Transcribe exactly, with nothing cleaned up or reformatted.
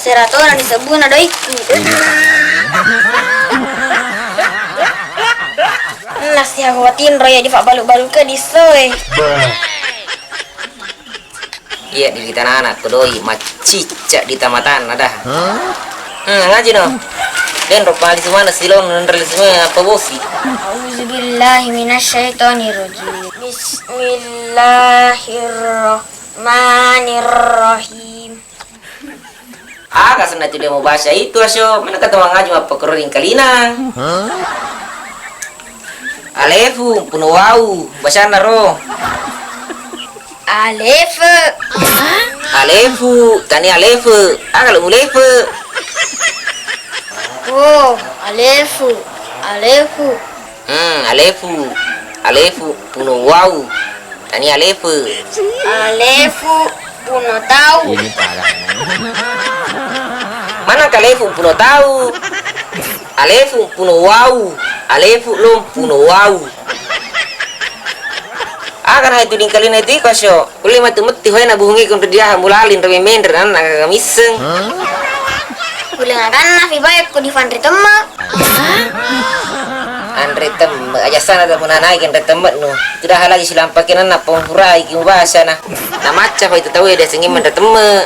Tera tona disebbuna doikku. Nasiha watinro ya difabbalu-baluke disoe. Iya, di tanana ko doi maccicca di tamatanna dah. Hmm, ngaji no. Denro pali semana silon nendrel semua apa bosi. Auzubillahi minasyaitonirrajim. Bismillahirrahmanirrahim. Aga senna tu dia mau bahasa itu, aso. Mana kata mangaji mappakorori kalina. Alefu, puno wau, basanna ro. Alefe. Alefu, tani alefe. Aga lo mulefe. Oh, alefu, alefu. Hmm, alefu, alefu, puno wau, tani alefe. Alefu, puno tau. Mana kalefu puno tau? Alefu puno wau, alefu lo puno wau. Aga na itu lingkalina itu iko, aso. Kulle matu metti hoe na buhungi kuntu diaha mulali nre menre nanna aga misseng. Kulle ngaganna fi bae ko difanre temme. Anre temme, aja sana da munanai anre temme nu. Tidak lagi silampaki nanna pongkurai ki mubasa na. Na macca fa itu tau ya dia sengim anre temme.